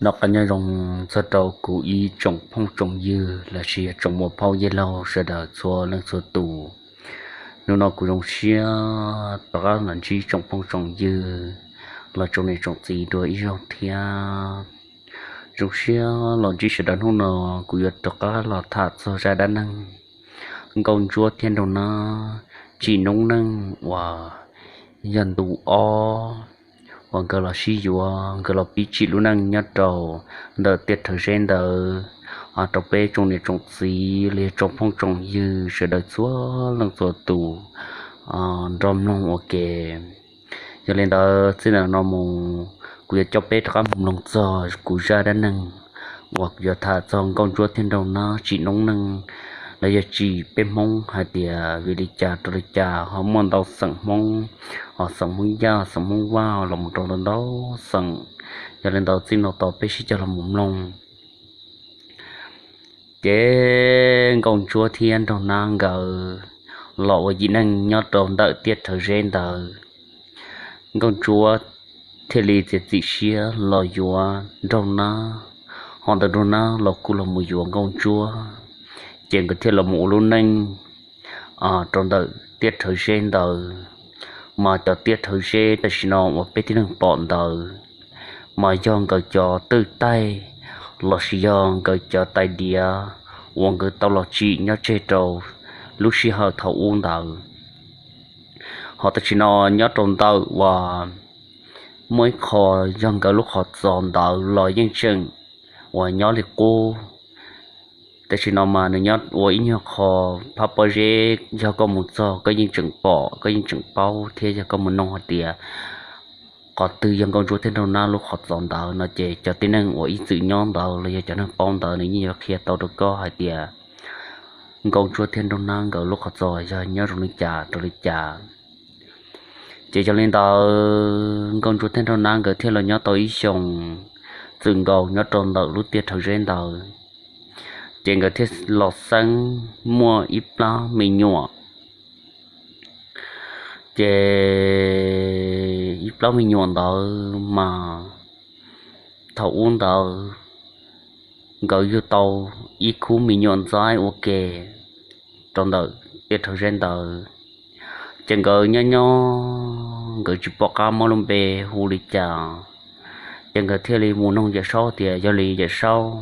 Noj qab nyob zoo txog rau kuv ib tsoom phooj tsoom ywg los sis yog tsoom muam phauj yawg laug sawv daws txhua leej txhua tus. Hnub no kuv zoo siab rov qab los ntsib tsoom phooj tsoom ywg los tsoom niam tsoom txiv dua ib zaug thiab. Zoo siab los ntsib sawv daws hnub no, kuv yuav rov qab los tham txog zaj dab neeg nkauj ntsuab thiab nraug nab tsim noob neej uas yog ntu ob uas nkawd los sib yuav, nkawd los pib tsim lub neej nyob rau ntawm tiaj rhawv zeb ntawd, rau peb tsoom niam tsoom txiv los yog tsoom phooj tsoom ywg sawv daws txhua leej txhua tus nrog mloog ua ke. Yog li ntawd txij ntawm no mus kuv yuav coj peb rov qab mus mloog txog kuv zaj dab neeg uas kuv yuav tham txog nkauj ntsuab thiab nraug nab tsim noob neej los yog tsim peb Hmoob hais tias vim li cas rau li cas ho muaj ntau xeem Hmoob, ho xeem Hmoob Yaj, xeem Hmoob Vaj los mus rau ntau ntau xeem. Yog li ntawd txij no tos peb sib cog los mus mloog. Ces nkauj ntsuab thiab nraug nab nkawd los ua yim neej nyob rau ntawm tiaj rhawv zeb ntawd. Nkauj ntsuab thiaj li txiav txim siab los yuav nraug nab, ho ntawm nraug nab los kuj los mus yuav nkauj ntsuab. Ces nkawd thiaj los mus ua lub neej rau ntawm tiaj rhawv zeb ntawd. Mas cov tiaj rhawv zeb tam sim no uas peb tib neeg pom ntawd mas yog nkawd cov twj taig los sis yog nkawd cov tais diav uas nkawd tau los tsim nyob tseg rau lub sij hawm thaum ub ntawd. Ho tam sim no nyob rau ntawm uas muaj ib qho yog nkawd lub qhov txos ntawd los yeej tseem uas nyob li qub. Tam sim no mas nws nyob ua ib nyuag qho phab pob zeb, yog koj mus txog koj yeej tseem pom, koj yeej tseem paub thiab yog koj mus noog hais tias qhov twg yog nkauj ntsuab thiab nraug nab lub qhov txos ntawd no ces cov tib neeg uas ib txwm nyob ntawd los yog cov neeg paub ntawd nws yeej yuav qhia tau rau koj hais tias nkauj ntsuab thiab nraug nab nkawd lub qhov txos yog nyob zoo li cas rau li cas. Ces yog li ntawd nkauj ntsuab thiab nraug nab nkawd thiaj los nyob tau ib xyoos txwm nkaus nyob rau ntawm lub tiaj rhawv zeb ntawd. Ces nkawd thiaj los xeeb muaj ib plab me nyuam. Ces ib plab me nyuam ntawd mas thaum ub ntawd nkawd yug tau ib khub me nyuam ntxaib ua ke rau ntawm tiaj rhawv zeb ntawd. Ces nkawd nyob nyob nkawd tsis pom qab muab lub npe hu li cas. Ces nkawd thiaj li mus noog Yawm Saub tias, yog li Yawm Saub,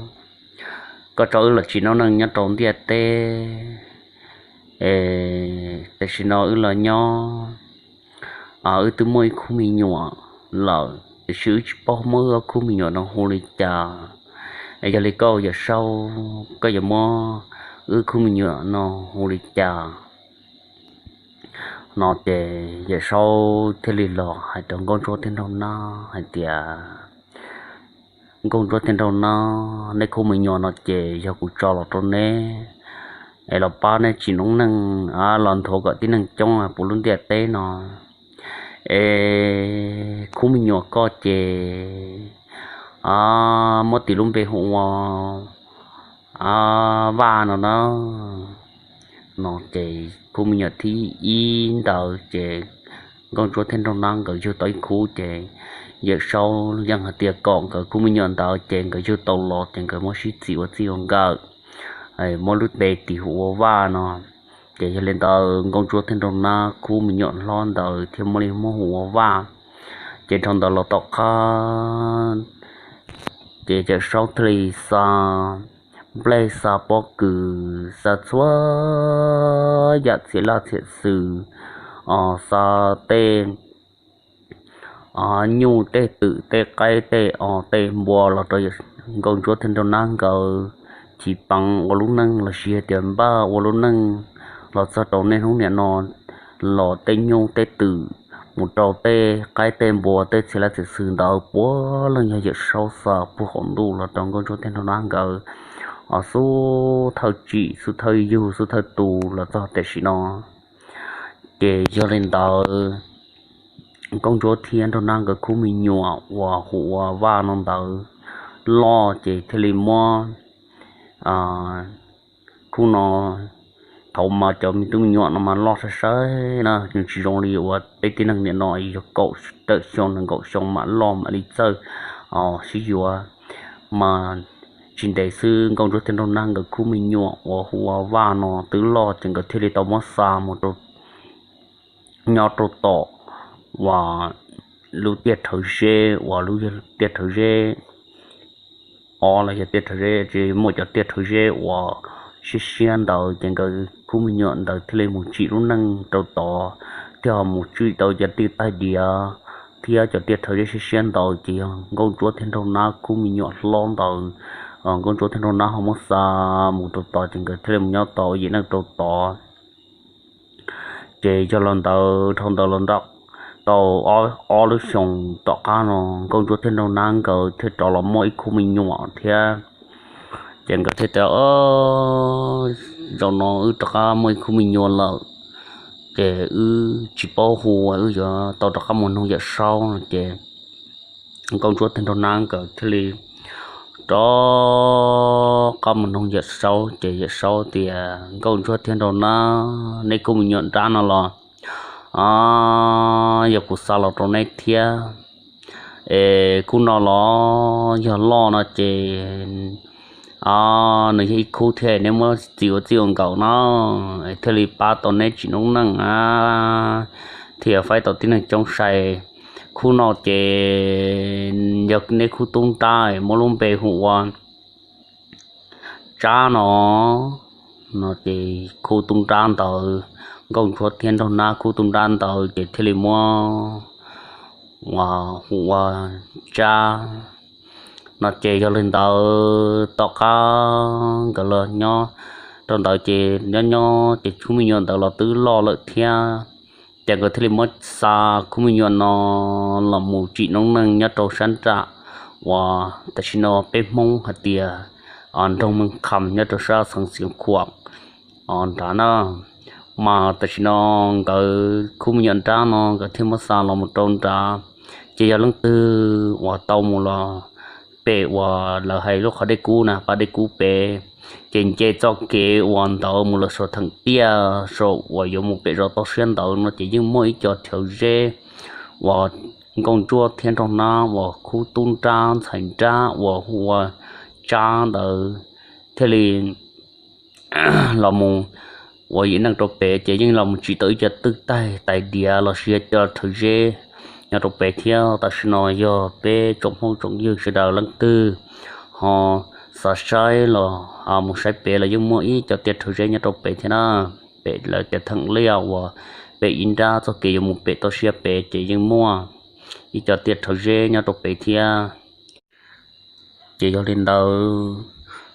koj tso wb los tsim noob neej nyob rau ntiaj teb, tam sim no wb los nyob, wb twb muaj ib khub me nyuam lawm tiam sis wb tsis paub muab wb ob khub me nyuam no hu li cas. Yog li koj Yawm Saub, koj yuav muab wb khub me nyuam no hu li cas? No ces Yawm Saub thiaj li los hais rau nkauj ntsuab thiab nraug nab hais tias, nkauj ntsuab thiab nraug nab, neb khub me nyuam no ces yog kuv tso los rau neb es los pab neb tsim noob neej, los nthuav kom tib neeg coob puv lub ntiaj teb no. Es khub me nyuam koj ces muab tis lub npe hu ua Vaj no na. No ces khub me nyuam thib ib ntawd ces nkauj ntsuab thiab nraug nab nkawd yug tau ib khub ces Yawm Saub yeej hais tias kom nkawd khub me nyuam ntawd ces nkawd yug tau los ces nkawd muab sib txim ua txij ua nkawm, muab lub npe tis hu ua Vaj no. Ces yog li ntawd nkauj ntsuab thiab nraug nab khub me nyuam hlob ntawd thiaj muaj li muab hu ua Vaj. Ces dhau ntawd los tom qab ces Yawm Saub thiaj li xa nplej xa pob kws xa txhua yam txhia laj txhia xwm, xa tej nyuj tej twm tej qaib tej os tej npua los rau nkauj ntsuab thiab nraug nab nkawd chiv peev ua lub neej los sis tias npaj ua lub neej los txog rau niaj hnub niam no los tej nyuj tej twm mus rau tej qaib tej npua tej txhia laj txhia xwm ntawd puav leej yog Yawm Saub xa puag hauv ntuj los rau nkauj ntsuab thiab nraug nab nkawd xub thawj tsim xub thawj yug xub thawj tu los txog tam sim no. Ces yog li ntawd nkauj ntsuab thiab nraug nab nkawd khub me nyuam uas hu ua Vaj no ntawd loj ces thiaj li muab khub no, thaum mas cov me tub me nyuam no mas loj saib saib na, nws tsis zoo li uas peb tib neeg niam no yog kaum tawm xyoo nees nkaum xyoo mam loj mam li txawj sib yuav. Mas tsis ntev xwb Nkauj Ntsuab thiab Nraug Nab nkawd khub me nyuam uas hu ua Vaj no twb loj ces nkawd thiaj li tau muab xa mus rau nyob rau tom uas lub tiaj rhawv zeb uas lub tiaj rhawv zeb ob los yog tiaj rhawv zeb tsis muaj cov tiaj rhawv zeb uas siab siab ntawd ces nkawd khub me nyuam ntawd thiaj li mus tsim lub neej rau tod thiab ho mus tsim tau cov twj taig diav thiab cov tiaj rhawv zeb siab siab ntawd ces yog Nkauj Ntsuab thiab Nraug Nab khub me nyuam hlob ntawd. Nkauj Ntsuab thiab Nraug Nab ho muab xa mus rau tod ces nkawd thiaj li mus nyob tod ua yim neej rau tod. Ces yog los ntawd dhau ntawd los tau ob lub xyoos tom qab no Nkauj Ntsuab thiab Nraug Nab nkawd thiaj rov los muaj ib khub me nyuam thiab. Ces nkawd thiaj tias, Zaum no wb rov qab muaj ib khub me nyuam lawm, ces wb tsis paub hu, wb yuav tau rov qab mus noog Yawm Saub no ces Nkauj Ntsuab thiab Nraug Nab nkawd thiaj li rov qab mus noog Yawm Saub ces Yawm Saub tias, Nkauj Ntsuab thiab Nraug Nab, neb khub me nyuam nrab no los yog kuv xa los rau neb thiab. Es khub no los yog loj no ces nws yog ib khub thiab, neb muab txi ua txij ua nkawm no thiaj li pab tau neb tsim noob neej thiab faib tau tib neeg coob sai. Khub no ces yog neb khub tub nrab, muab lub npe hu ua Tsab no. No ces khub tub nrab ntawd, Nkauj Ntsuab thiab Nraug Nab khub tub nrab ntawd ces thiaj li muab hu ua Tsab no ces yog li ntawd tom qab nkawd los nyob rau ntawd ces nyob nyob ces khub me nyuam ntawd los twb loj lawm thiab. Ces nkawd thiaj li muab xa khub me nyuam no los mus tsim noob neej nyob rau sab nram uas tam sim no peb Hmoob hais tias nroog Meej Kham nyob rau sab xeev Xiav Khuam nrad na. Mas tam sim no nkawd khub me nyuam nrab no nkawd thiaj muab xa los mus rau nrad. Ces yog leej twg uas tau mus los pem uas lawv hais lub qhov dej kub na, pas dej kub pem, ces nce txoj kev uas ntawd mus lawm saum theem tiaj saum uas yuav mus pem zos toj siab ntawd no ces yeej muaj ib co rhawv zeb uas Nkauj Ntsuab thiab Nraug Nab uas khub tub nrab ntxhais nrab uas hu ua Tsab ntawd thiaj li los mus ua yim neej rau pem ces yeej los mus tsim tau ib co twj taig tais diav los sis yog co rhawv zeb nyob rau pem thiab. Tam sim no yog peb tsoom Hmoob tsoom ywg sawv daws leej twg ho xav saib los mus saib pem los yeej muaj ib co tiaj rhawv zeb nyob rau pem thiab na. Pem lawv cov theem liaj uas pem ib nrab txoj kev yuav mus pem toj siab pem ces yeej muaj ib co tiaj rhawv zeb nyob rau pem thiab. Ces yog li ntawd,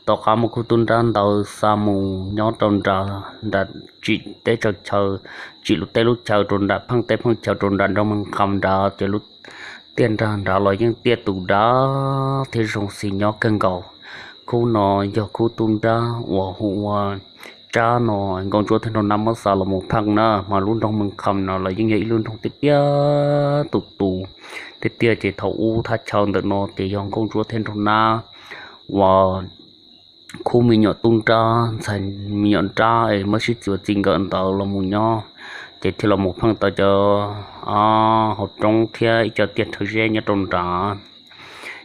tom qab muab khub tub nrab ntawd xa mus nyob rau nram, nram tsim teb chaws chaw, tsim lub teb lub chaw rau nram pheej teb pheej chaw rau nram nroog Meej Kham nrad ces lub tiaj nrag nrad los yeej tiaj tus dav thiab zoo xis nyob kawg nkaus. Khub no yog khub tub nrab uas hu ua Tsab no Nkauj Ntsuab thiab Nraug Nab muab xa los mus pheej na, mas lub nroog Meej Kham no los yeej yog ib lub nroog tiaj tiaj tus tus tiaj tiaj ces thaum ub thaj chaw ntawm no ces yog Nkauj Ntsuab thiab Nraug Nab uas khub me nyuam tub nrab ntxhais me nyuam nrab es muab sib txuas txij nkawm ntawd los mus nyob, ces thiaj los mus pheej tau cov hauv roob thiab ib co tiaj rhawv zeb nyob rau nrad.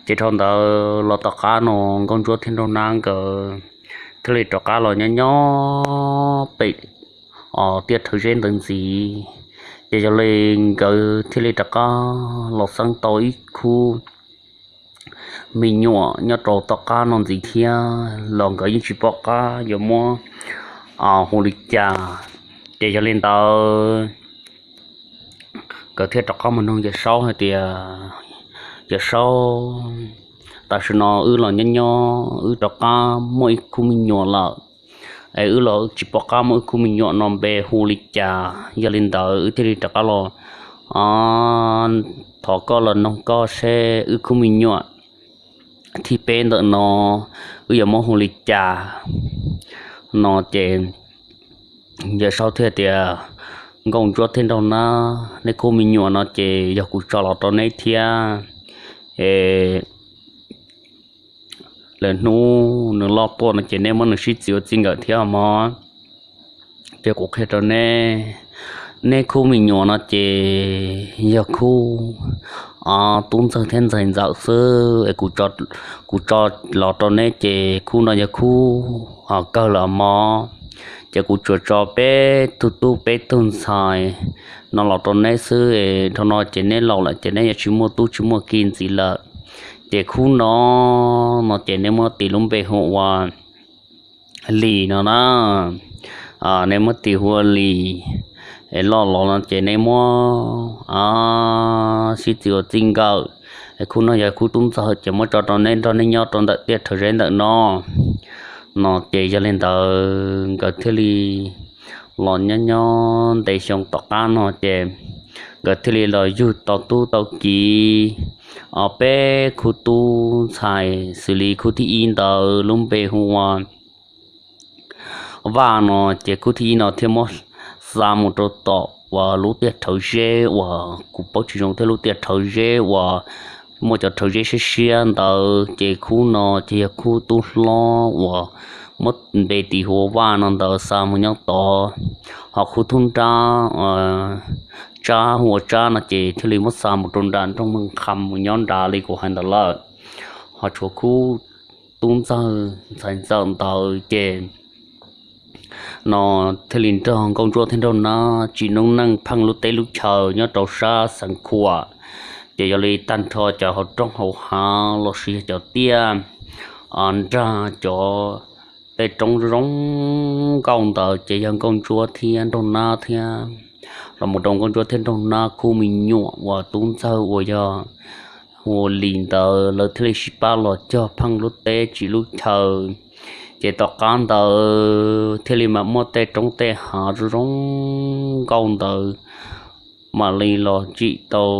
Ces dhau ntawd los tom qab no Nkauj Ntsuab thiab Nraug Nab nkawd thiaj li rov qab los nyob nyob pem tiaj rhawv zeb ntawd ntxiv. Ces yog li nkawd thiaj li rov qab los xeeb tau ib khub me nyuam nyob rau tom qab no ntxiv thiab los nkawd yeej tsis pom qab yuav muab hu li cas. Ces yog li ntawd nkawd thiaj rov qab mus noog Yawm Saub hais tias, Yawm Saub, tam sim no wb los nyob nyob wb rov qab muaj ib khub me nyuam lawm, es wb los tsis pom qab muab wb khub me nyuam no npe hu li cas. Yog li ntawd wb thiaj li rov qab los thov koj los noog koj seb wb khub me nyuam thib peb ntawm no wb yuav muab hu li cas no ces Yawm Saub thiaj tias, Nkauj Ntsuab thiab Nraug Nab, nej khub me nyuam no ces yog kuv tso los rau neb thiab. Es lwm hnub nws loj tuaj no ces neb muab nws sib txis ua txij nkawm thiab mog. Ces kuv qhia rau neb, neb khub me nyuam no ces yog khub tub ntxawg thiab ntxhais ntxawm xwb es kuv tso los rau neb ces khub no yog khub kawg lawm mog. Ces kuv tsuas tso peb tug tub peb tug ntxhais no los rau neb xwb es dhau no ces neb laus lawm ces neb yuav tsis muaj tub tsis muaj ki ntxiv lawm. Ces khub no, no ces neb muab tis lub npe hu ua Lis no na. Neb muab tis hu ua Lis es loj los no ces neb muab sib txiv ua txij nkawm. Khub no yog khub tub ntxawg ces muab tso rau neb nrog neb nyob rau ntawm tiaj rhawv zeb ntawm no. No ces yog li ntawd nkawd thiaj li los nyob nyob ntev xyoo tom qab no ces nkawd thiaj li los yug tau tub tau kiv peb khub tub ntxhais, xws li khub thib ib ntawd lub npe hu ua Vaj no ces khub thib ib no thiaj muab xa mus rau tom uas lub tiaj rhawv zeb uas kuv paub tsis zoo thiab lub tiaj rhawv zeb uas muaj cov rhawv zeb siab siab ntawd ces khub no ces yog khub tub hlob uas muab npe tis hu ua Vaj no ntawd xa mus nyob tod. Ho khub tub nrab, Tsab hu ua Tsab no ces thiaj li muab xa mus rau nram nroog Meej Qha mus nyob nrad li kuv hais ntawd lawm. Ho tshuav khub tub ntxawg ntxhais ntxawm ntawd ces no thiaj li nrog Nkauj Ntsuab thiab Nraug Nab tsim noob neej pheej lub teb lub chaw nyob rau sab Xeev Khuam. Ces yog li tag nrho cov hauv roob hauv hav los sis yog cov tiaj nrag cov tej roob zoo nkauj ntawd ces yog Nkauj Ntsuab thiab Nraug Nab thiab los mus rau Nkauj Ntsuab thiab Nraug Nab khub me nyuam uas tub ntxawg uas yog hu ua Lis ntawd lawv thiaj li sib pab los cog pheej lub teb tsim lub chaw. Ces tom qab ntawd thiaj li mam muaj tej roob tej hav zoo zoo nkauj ntawd mam li los tsim tau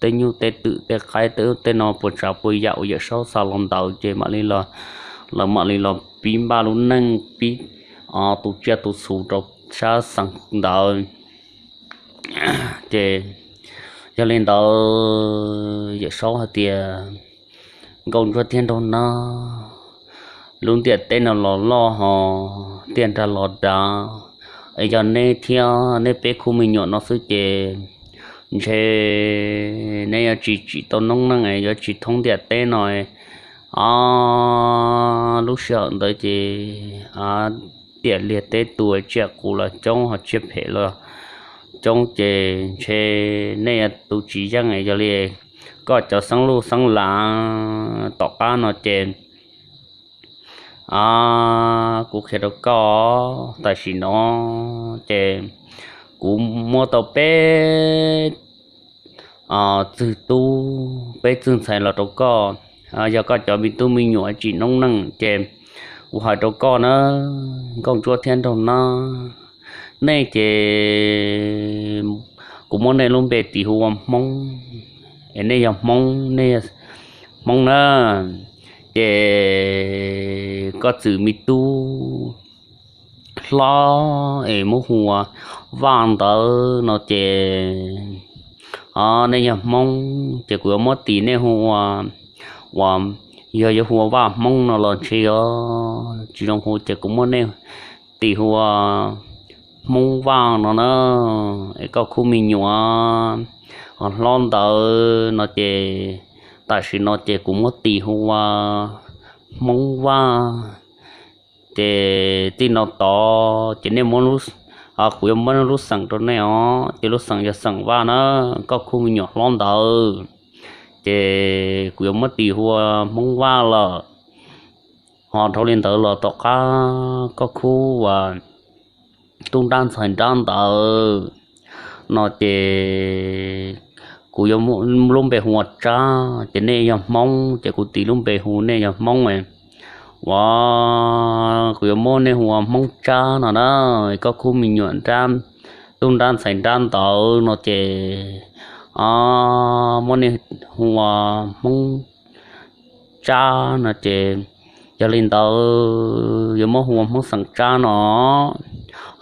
tej nyuj tej twm tej qaib tej no puas tsav puas yam uas Yawm Saub xa los ntawd ces mam li los, lawv mam li los pib npaj lub neej pib tus tsiaj tus txhu rau sab Xeev ntawd. Ces yog li ntawd Yawm Saub hais tias Nkauj Ntsuab thiab Nraug Nab, lub ntiaj teb no los loj ho tiaj nrag los dav, es yog neb thiab neb peb khub me nyuam no xwb ces ntshe neb yuav tsis tsim tau noob neej yuav tsis thoob ntiaj teb no. Lub sij hawm ntawd ces tiaj liag teb tu, tsiaj qus los coob ho tsiaj phem los coob ces ntshe nej yuav tu tsis yeej. Yog li koj cov xeeb luj xeeb lav tom qab no ces kuv qhia rau koj, tam sim no ces kuv muab tau peb txwg tub peb txwg ntxhais los rau koj, yog koj cov me tub me nyuam tsim noob neej ces kuv hais rau koj na, Nkauj Ntsuab thiab Nraug Nab, nej ces kuv muab nej lub npe tis hu ua Hmoob, es nej yog Hmoob, nej yog Hmoob na, ces koj txwm me tub hlob es muab hu ua Vaj ntawd no ces nej yog Hmoob ces kuv yuav muab tis nej hu ua, uas yog yuav hu ua Vaj Hmoob no los ntshe yog tsis zoo hu ces kuv muab nej tis hu ua Hmoob Vaj no na. Es koj khub me nyuam hlob ntawd no ces tam sim no ces kuv muab tis hu ua Hmoob Vaj. Ces txij no tod ces nej, kuv yuav muab lub xeem rau nej os, ces lub xeem yog xeem Vaj na, koj khub me nyuam hlob ntawd. Ces kuv yuav muab tis hu ua Hmoob Vaj lawm. Ho dhau li ntawd los tom qab koj khub uas tub nrab ntxhais nrab ntawd no ces kuv yuav muab lub npe hu ua Tsab, ces nej yog Hmoob ces kuv tis lub npe hu nej yog Hmoob. Uas kuv yuav muab nej hu ua Hmoob Tsab no na. Koj khub me nyuam nrab, tub nrab ntxhais nrab ntawd no ces muab nej hu ua Hmoob Tsab no ces yog li ntawd yuav muab hu ua Hmoob xeem Tsab no.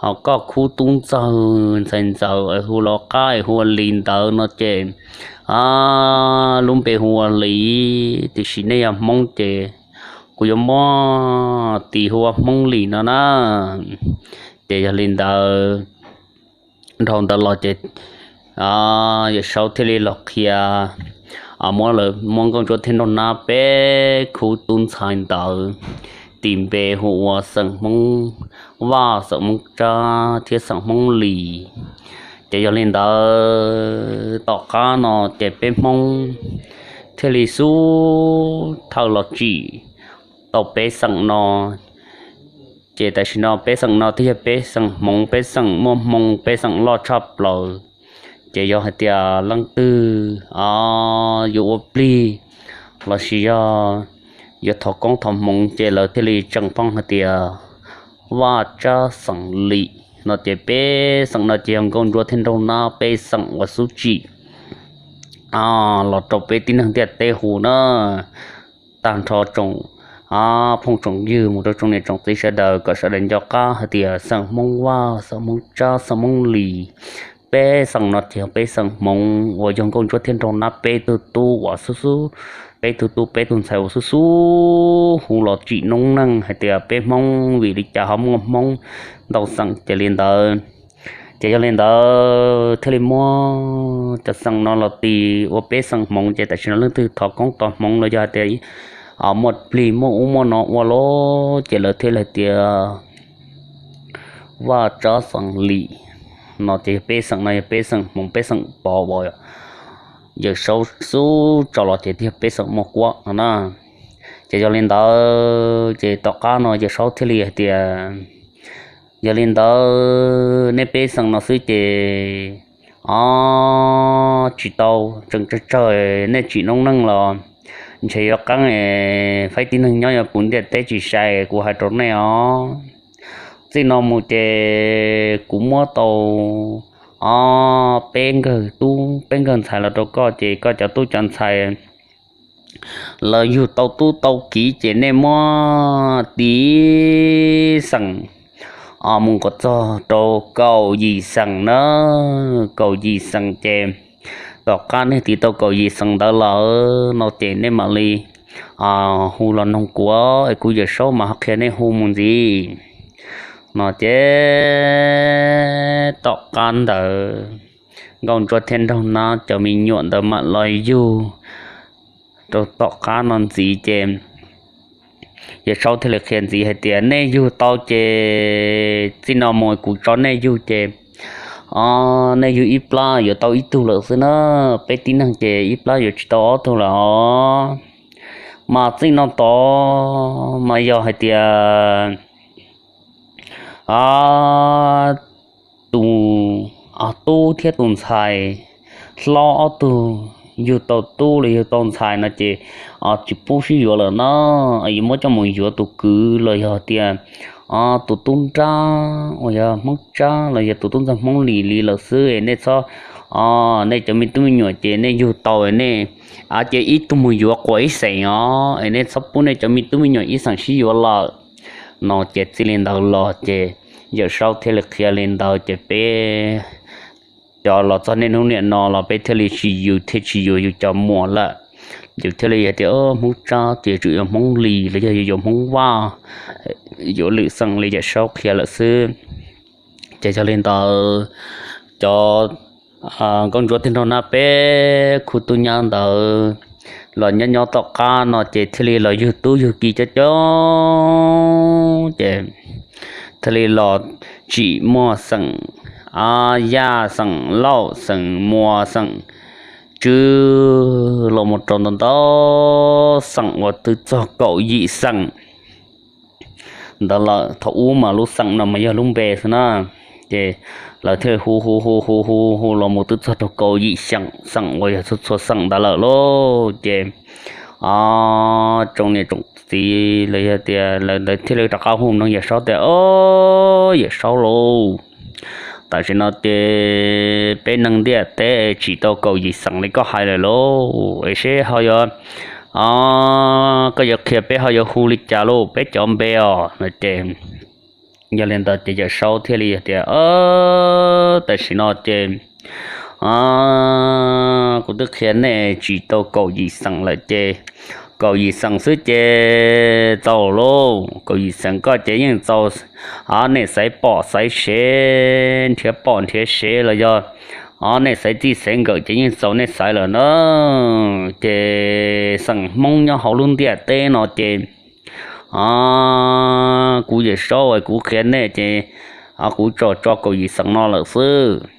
Ho koj khub tub ntxawg ntxhais ntxawm es hu los qab es hu ua Lis ntawd no ces lub npe hu ua Lis, tiam sis nej yog Hmoob ces kuv yuav muab tis hu ua Hmoob Lis no na. Ces yog li ntawd, dhau ntawd los ces Yawm Saub thiaj li los qhia, muab lawv, muab Nkauj Ntsuab thiab Nraug Nab peb khub tub ntxhais ntawd tis npe hu ua xeem Hmoob Vaj, xeem Hmoob Tsab thiab xeem Hmoob Lis. Ces yog li ntawd tom qab no ces peb Hmoob thiaj li xub thawj los tsim tau peb xeem no. Ces tam sim no peb xeem no twb yog peb xeem Hmoov, peb xeem muaj hmoo, peb xeem loj tshaj plaws. Ces yog hais tias leej twg yuav ua plig lossis yog yuav thov koob thov hmoov ces lawv thiaj li tseem pheej hais tias Vaj Tsab xeem Lis no. Ces peb xeem no ces yog Nkauj Ntsuab thiab Nraug Nab peb xeem uas xub tsim los rau peb tib neeg ntiaj teb hu na. Tag nrho tsoom phooj tsoom ywg mus rau tsoom niam tsoom txiv sawv daws kom sawv daws nco qab hais tias xeem Hmoob Vaj, xeem Hmoob Tsab, xeem Hmoob Lis, peb xeem no ces yog peb xeem Hmoov uas yog Nkauj Ntsuab thiab Nraug Nab peb tug tub uas xub xub, peb tug tub peb tug ntxhais uas xub xub hu los tsim noob neej hais tias peb Hmoob vim li cas ho muaj Hmoob ntau xeem. Ces li ntawd, ces yog li ntawd thiaj li muab cov xeem no los tis ua peb xeem Hmoov. Ces tam sim no leej twg thov koob thov hmoov los yog hais tias muaj plig muaj ub muaj no ua lawm ces lawv thiaj li hais tias Vaj Tsab xeem Lis no. Ces yog peb xeem no yog peb xeem Hmoov, peb xeem Pov uas Yawm Saub xub tso los ces twb yog peb xeem Muaj Kuab no na. Ces yog li ntawd ces tom qab no Yawm Saub thiaj li hais tias, yog li ntawd nej peb xeem no xwb ces o tsis tau, tseem tsawg tsawg nej tsim noob neej los ntshe yuav qeeb, faib tib neeg nyob yog puv ntiaj teb tsis sai kuv hais rau nej os. Txij no mus ces kuv muab tau o peb nkawg tub peb nkawg ntxhais los rau koj ces koj cov tub cov ntxhais lawv yug tau tub tau kiv ces nej muab tiv xeem mus kom txog rau kaum yim xeem na. Kaum yim xeem ces tom qab nej tiv tau kaum yim xeem ntawd lawm no ces nej mam li hu los noog kuv es kuv Yawm Saub mas ho qhia nej hu mus ntxiv no. Ces tom qab ntawd Nkauj Ntsuab thiab Nraug Nab cov me nyuam ntawd mam los yug rau tom qab no ntxiv ces Yawm Saub thiaj li qhia ntxiv hais tias nej yug tau ces txij no mus kuv tso nej yug ces o nej yug ib plab yuav tau ib tug lawm xwb na. Peb tib neeg ces ib plab yuav tsis tau ob tug lawm os. Mas txij no tod mas yog hais tias tus tub thiab tus ntxhais hlob ob tug yug tau tub los yug tau ntxhais no ces tsis pub sib yuav lawm na. Yuav muab coj mus yuav tus kwv los yog tias tus tub nrab uas yog Hmoob Tsab los yog tus tub ntxawg Hmoob Lis li lawm xwb es nej txhob, nej cov me tub me nyuam ces nej yug tau nej ces ib tug mus yuav quas ib xeem os es nej txhob pub nej cov me tub me nyuam ib xeem sib yuav lawm no. Ces txij li ntawd los ces Yawm Saub thiaj li qhia li ntawd ces peb cov los txog niaj hnub niam no los peb thiaj li tsis yug thiab tsis yuav yus cov muam lawm. Yus thiaj li hais tias Hmoob Tsab ces tsuas yuav Hmoob Lis los yog yuav Hmoob Vaj, yuav lwm xeem li Yawm Saub qhia lawm xwb. Ces yog li ntawd cov Nkauj Ntsuab thiab Nraug Nab peb khub tub nyab ntawd los nyob nyob tom qab no ces thiaj li los yug tub yug ki coob coob ces thiaj li los tsim muaj xeem Yaj, xeem Lauj, xeem Muas, xeem Tswb los mus rau ntau ntau xeem uas twb txog kaum yim xeem ntawd lawm. Thaum ub mas lub xeem no mas yog lub npe xwb na. Ces lawv thiaj hu hu hu hu hu hu los mus twb txog rau kaum yim xeem, xeem uas yog txhua txhua xeem ntawd lawm lauj. Ces tsoom niam tsoom txiv los yog tias lawv thiaj li rov qab hu nrog Yawm Saub tias, Au, Yawm Saub lauj, tam sim no ces peb neeg ntiaj teb tsim tau kaum yim xeem li koj hais lawm lauj, es seb ho yuav, koj yuav qhia peb ho yuav hu li cas lauj, peb cov npe os no ces yog li ntawd ces Yawm Saub thiaj li tias, Tam sim no ces kuv twb qhia nej tsim tau kaum yim xeem lawm ces kaum yim xeem xwb ces txaus lauj. Kaum yim xeem koj ces yeej txaus, o, nej xaiv pom xaiv sev, nrhiav pom nrhiav sev los yog, o, nej xaiv txij xaiv nkawm ces yeej txaus nej xaiv lawm na. Ces xeem Hmoob nyob hauv lub ntiaj teb no ces, o, kuv Yawm Saub es kuv qhia nej ces, o, kuv tso tso kaum yim xeem no lawm xwb.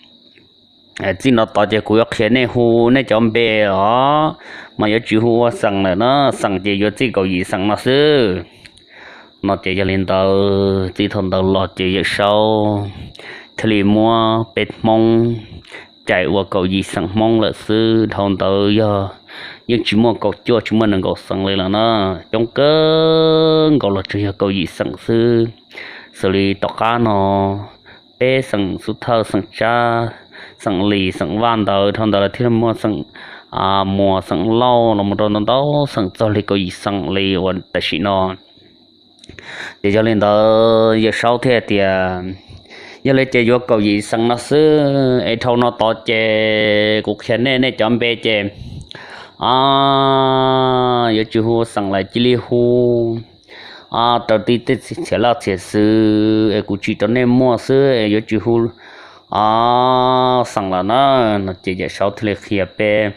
Txij no tod ces kuv yuav qhia nej hu nej cov npe os, mas yuav tsis hu ua xeem lawm na, xeem ces yuav txij kaum yim xeem no xwb. No ces yog li ntawd txij thaum ntawd los ces Yawm Saub thiaj li muab peb Hmoob cais ua kaum yim xeem Hmoob lawm xwb. Dhau ntawd yog yeej tsis muaj kaum cuaj tsis muaj nees nkaum xeem li lawm na, coob kawg nkaus los tsuas yog kaum yim xeem xwb. Xws li tom qab no peb xeem Xub Thawj, xeem Tsab, xeem Lis, xeem Vaj ntawd, dhau ntawd lawv thiaj muaj xeem Muas, xeem Lauj los mus rau ntau ntau xeem txog li kaum yim xeem li uas tam sim no. Ces yog li ntawd Yawm Saub thiaj tias, yog li ces yuav kaum yim xeem no xwb es dhau no tod ces kuv qhia nej nej cov npe ces, a, yuav tsis hu xeem lawm, cia li hu, a, raws li tej txhia laj txhia xwm es kuv tsim rau nej muaj xwb es yuav tsis hu, a, xeem lawm na. No ces Yawm Saub thiaj li qhia peb,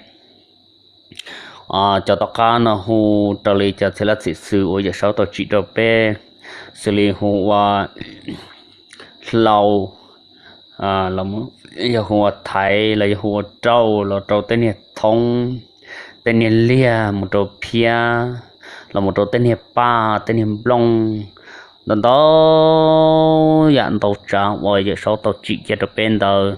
a, cov tom qab no hu raws li cov txhia laj txhia xwm uas Yawm Saub tau tsim rau peb, xws li hu ua Hlau, yog hu ua Thaiv los yog hu ua Rauj los rau tej niag Thoob, tej niag Liag mus rau Phiab, los mus rau tej niag Paj tej niag Nplooj, ntau ntau yam ntau tsav uas Yawm Saub tau tsim cia rau peb ntawd.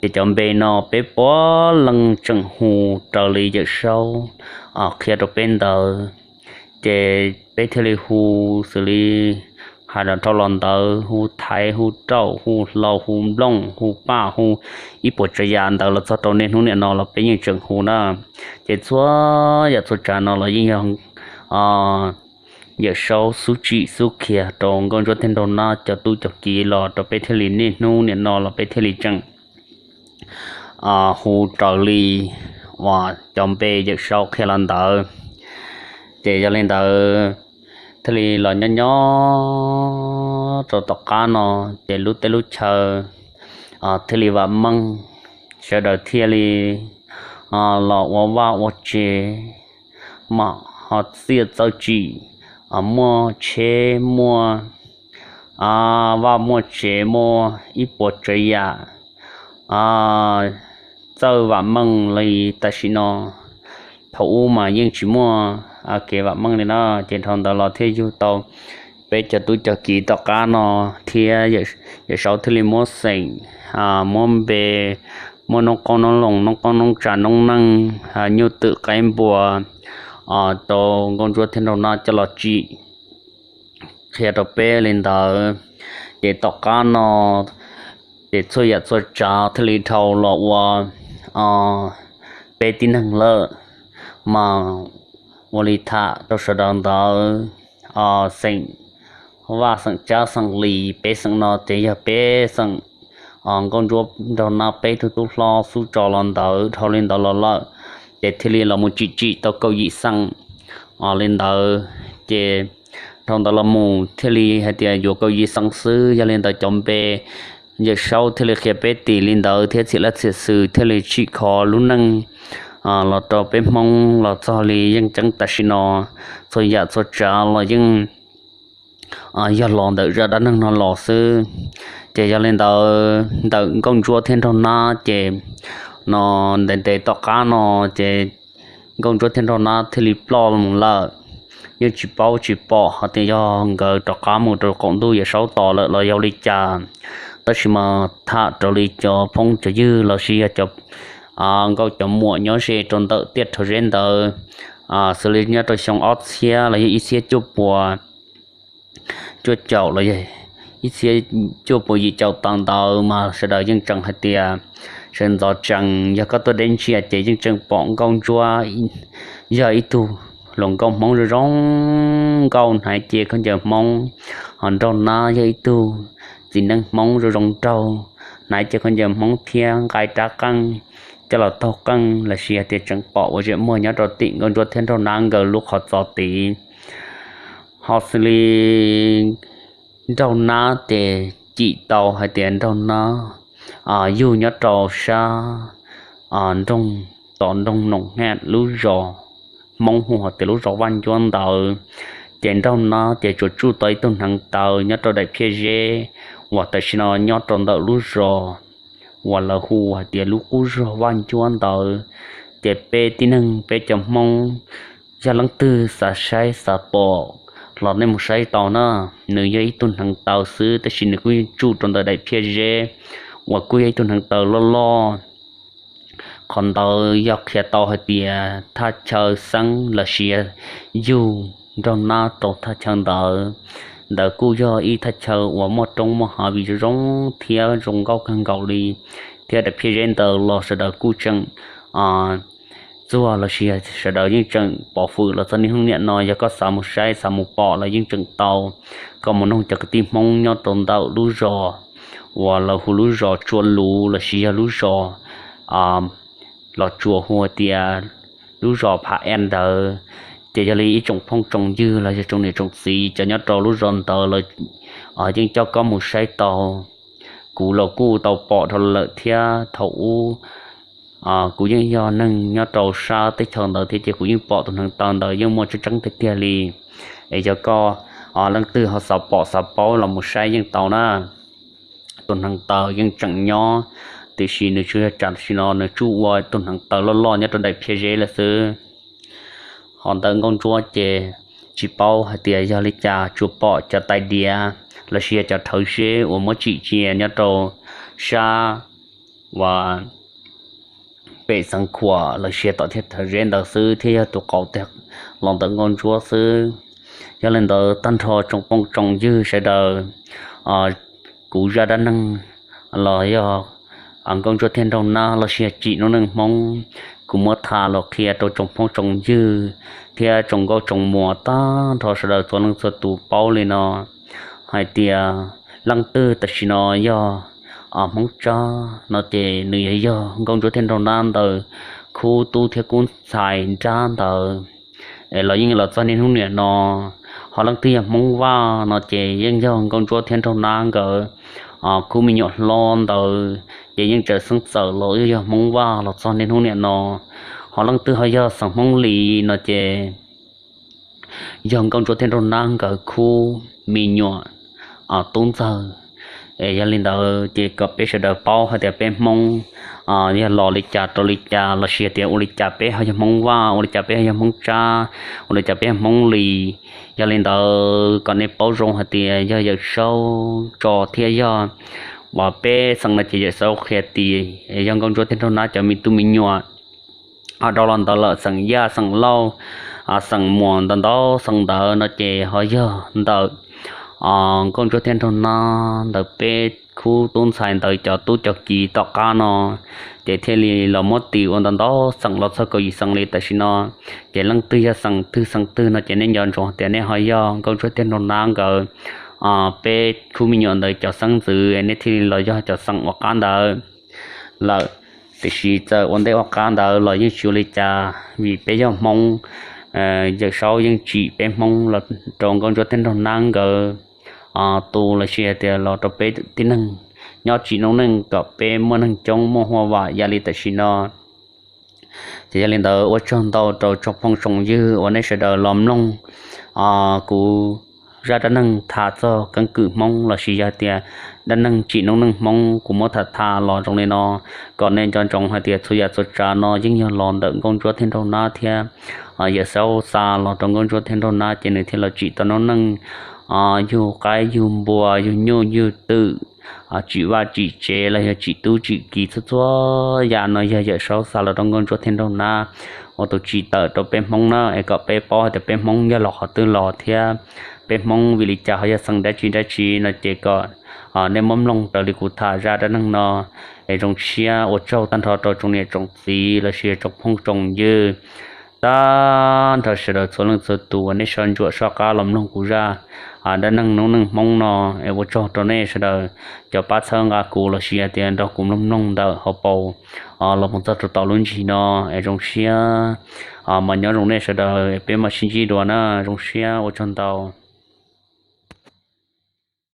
Ces cov npe no peb puav leej tseem hu raws li Yawm Saub qhia rau peb ntawd. Ces peb thiaj li hu xws li hais los dhau los ntawd, hu Thaiv, hu Rauj, hu Hlau, hu Nplooj, hu Paj, hu ib puas tsav yam ntawd los txog rau niaj hnub niam no los peb yeej tseem hu na. Ces txhua yam txhua tsav no los yeej yog Yawm Saub xub tsim xub qhia rau Nkauj Ntsuab thiab Nraug Nab cov tub cov kiv los rau peb thiaj li niaj hnub niam no los peb thiaj li tseem hu raws li uas cov npe Yawm Saub qhia los ntawd. Ces yog li ntawd thiaj li los nyob nyob rau tom qab no, ces lub teb lub chaw thiaj li vam meej, sawv daws thiaj li los ua vaj ua tsev, mam ho txiaj txawj tsim, muaj tsheb muaj vaj muaj tsev muaj ib puas tsav yam txawj vam meej li tam sim no. Thaum ub mas yeej tsis muaj kev vam meej li na, ces dhau ntawd los thiaj yug tau peb cov tub cov kiv tom qab no thiab Yawm Saub thiaj li muab xeem, muab npe, muab noob qoob noob loo, noob qoob noob tsav, noob neej, nyuj twm qaib npua rau Nkauj Ntsuab thiab Nraug Nab coj los tsim qhia rau peb li ntawd. Ces tom qab no ces txhua yam txhua tsav thiaj li dhau los ua peb tib neeg lawm, mas ua li tham rau sawv daws ntawd, xeem Vaj, xeem Tsab, xeem Lis, peb xeem no ces yog peb xeem Nkauj Ntsuab Nraug Nab peb tug tub hlob xub tso los ntawd. Dhau li ntawd los lawm ces thiaj li los mus tsim tsim tau kaum yim xeem li ntawd. Ces dhau ntawd los mus thiaj li hais tias yuav kaum yim xeem xwb. Yog li ntawd cov npe Yawm Saub thiaj li qhia peb tim li ntawd thiab txhia laj txhia xwm thiaj li tsim kho lub neej los rau peb Hmoob los txog li yeej tseeb tam sim no. Txhua yam txhua tsav los yeej yog los ntawm zaj dab neeg no los xwb. Ces yog li ntawd ntawm Nkauj Ntsuab thiab Nraug Nab ces no ntev ntev tom qab no ces Nkauj Ntsuab thiab Nraug Nab thiaj li ploj mus lawm. Yeej tsis paub tsis pom hais tias yog nkawd rov qab mus rau qaum ntuj Yawm Saub tos lawm los yog li cas. Tab sis mas tham raws li cov phooj cov ywg los sis yog cov nkauj cov muam nyob ze rau ntawm tiaj rhawv zeb ntawd, xws li nyob rau xyoo ob txhiab los yog ib txhiab cuaj puas cuaj caum los yog ib txhiab cuaj puas yim caum tawm ntawd mas sawv daws yeej tseem hais tias sawv ntxov tsees, yog koj tuaj deb ntsia ces yeej tseem pom Nkauj Ntsuab yog ib tug hluas nkauj Hmoob zoo zoo nkauj, hnav cev khaub ncaws Hmoob, ho Nraug Nab yog ib tug txiv neej Hmoob zoo zoo nraug, hnav cev khaub ncaws Hmoob thiab nqa rab qeej, coj los taug qeej los sis hais tias tseem pom ua zem muag nyob rau tim Nkauj Ntsuab thiab Nraug Nab nkawd lub qhov txos tid. Ho xws li Nraug Nab ces cim tau hais tias Nraug Nab yug nyob rau sab nroog, tom nroog Noom Haj lub zos, Hmoob hu hais tias lub zos Vaj Ncuab ntawd. Ces Nraug Nab ces tsuas tsuj tau ib tug hneev taw nyob rau daim phiaj zeb uas tam sim no nyob rau ntawm lub zos uas lawv hu hais tias lub qub zos Vaj Ncuab ntawd. Ces peb tib neeg peb cov Hmoob, yog leej twg xav saib xav pom los nej mus saib tau na. Nws yog ib tug hneev taw xwb tab sis nws kuj tsuj rau ntawm daim phiaj zeb uas kuj yog ib tug hneev taw loj loj. Qhov ntawd yog qhia tau hais tias thaj chaw xeeb los sis yug Nraug Nab rau thaj chaw ntawd. Ntawd kuj yog ib thaj chaw uas muaj roob muaj hav vim zoo zoo thiab zoo nkauj kawg nkaus li, thiab daim phiaj zeb ntawd los sawv daws kuj tseem txuag los sis sawv daws yeej tseem pov hwm los txog niaj hnub niam no. Yog koj xav mus saib xav mus pom los yeej tseem tau. Koj mus noog cov kwv tij Hmoob nyob rau ntawm lub zos uas lawv hu lub zos Tsua Luv los sis yog lub zos Los Tsuas hu tias lub zos Phav Ej ntawd. Ces yog li ib tsoom phooj tsoom ywg los yog tsoom niam tsoom txiv cov nyob rau lub zos ntawd los yeej coj koj mus saib tau. Kuv los kuj tau pom dhau lawm thiab. Thaum ub kuv yeej yog neeg nyob rau sab teb chaws ntawd thiab ces kuv yeej pom tus hneev taw ntawd yeej muaj tseeb tseeb tiag tiag li. Es yog koj leej twg ho xav pom xav paub los mus saib yeej tau na. Tus hneev taw yeej tseem nyob, tiam sis nws tsuas yog tam sim no nws tsuj ua tus hneev taw loj loj nyob rau daim phiaj zeb lawm xwb. Ho ntawm Nkauj Ntsuab ces tsis paub hais tias yog li cas tsuas pom cov tais diav los sis yog cov rhawv zeb uas muab tsim cia nyob rau sab uas pem xeev Khuam los sis tom thiaj rhawv zeb ntawd xwb thiab yog tus qauv tiag los ntawm Nkauj Ntsuab xwb. Yog li ntawd tag nrho tsoom phooj tsoom ywg sawv daws, kuv zaj dab neeg los yog Nkauj Ntsuab thiab Nraug Nab los sis yog tsim noob neej Hmoob, kuv muab tham los qhia rau tsoom phooj tsoom ywg thiab tsoom nkauj tsoom muam tag nrho sawv daws txhua leej txhua tus paub li no hais tias leej twg tam sim no yog Hmoob Tsab no ces nws yog Nkauj Ntsuab thiab Nraug Nab ntawd khub tub thiab khub ntxhais nrab ntawd es los yeej los txog niaj hnub niam no. Ho leej twg yog Hmoob Vaj no ces yeej yog Nkauj Ntsuab thiab Nraug Nab nkawd khub me nyuam hlob ntawd ces yeej tseem xeeb txawm los yog Hmoob Vaj los txog niaj hnub niam no. Ho leej twg ho yog xeem Hmoob Lis no ces yog Nkauj Ntsuab thiab Nraug Nab nkawd khub me nyuam tub ntxawg. Es yog li ntawd ces kom peb sawv daws paub hais tias peb Hmoob yog los li cas rau li cas los sis tias ua li cas peb ho yog Hmoob Vaj, ua li cas peb ho yog Hmoob Tsab, ua li cas peb yog Hmoob Lis. Yog li ntawd kom nej paub zoo hais tias yog Yawm Saub tso thiab yog uas peb xeem no ces Yawm Saub qhia tias yog Nkauj Ntsuab thiab Nraug Nab cov me tub me nyuam ho dhau los ntawd lawm, xeem Yaj, xeem Lauj, xeem Muas, ntau ntau xeem ntawd no ces ho yog ntawm Nkauj Ntsuab thiab Nraug Nab ntawd peb khub tub ntxhais ntawd cov tub cov kiv tom qab no ces thiaj li los muab tis ua ntau ntau xeem los txog kaum yim xeem li tam sim no. Ces leej twg yog xeem twg xeem twg no ces nej nco ntsoov tias nej ho yog Nkauj Ntsuab thiab Nraug Nab nkawd peb khub me nyuam ntawd cov xeeb ntxwv nej thiaj li los yog cov xeem ua qab ntawd lawm. Tiam sis txawm ua ntej ua qab ntawd los yeej tsis ua li cas, vim peb yog Hmoob, Yawm Saub yeej tsim peb Hmoob los rau Nkauj Ntsuab thiab Nraug Nab nkawd tu los sis hais tias los rau peb tib neeg nyob tsim noob neej kom peb muaj neeg coob muaj huaj vam yam li tam sim no. Ces yog li ntawd ua tsaug ntau rau tsoom phooj tsoom ywg uas nej sawv daws los mloog kuv zaj dab neeg tham txog keeb kwm Hmoob los sis yog tias dab neeg tsim noob neej Hmoob kuv muab tham tham los zoo li no, kom nej nco ntsoov hais tias txhua yam txhua tsav no yeej yog los ntawm Nkauj Ntsuab thiab Nraug Nab thiab Yawm Saub xa los rau Nkauj Ntsuab thiab Nraug Nab ces nws thiaj los tsim tau noob neej yug qaib yug npua yug nyuj yug twm, tsim vaj tsim tsev los yog tsim tub tsim kiv txhua txhua yam no yog Yawm Saub xa los rau Nkauj Ntsuab thiab Nraug Nab ua tus tsim tawm rau peb Hmoob na. Es kom peb paub hais tias peb Hmoob yog los qhov twg los thiab peb Hmoob vim li cas ho yog xeem dab tsi dab tsi no ces kom nej muab mloog raws li kuv tham zaj dab neeg no. Es zoo siab ua tsaug tag nrho rau tsoom niam tsoom txiv los sis tsoom phooj tsoom ywg Tag nrho sawv daws txhua leej txhua tus uas nej soj ntsuam soj qab los mloog kuv zaj dab neeg noob neej Hmoob no, es ua tsaug rau nej sawv daws cov pab txhawb nqa kuv los sis hais tias nrog kuv mloog mloog ntawm hauv paus los mus txog rau tom lub ntsis no. Es zoo siab, mas nyob zoo nej sawv daws, peb mam sib ntsib dua na, zoo siab, ua tsaug ntau.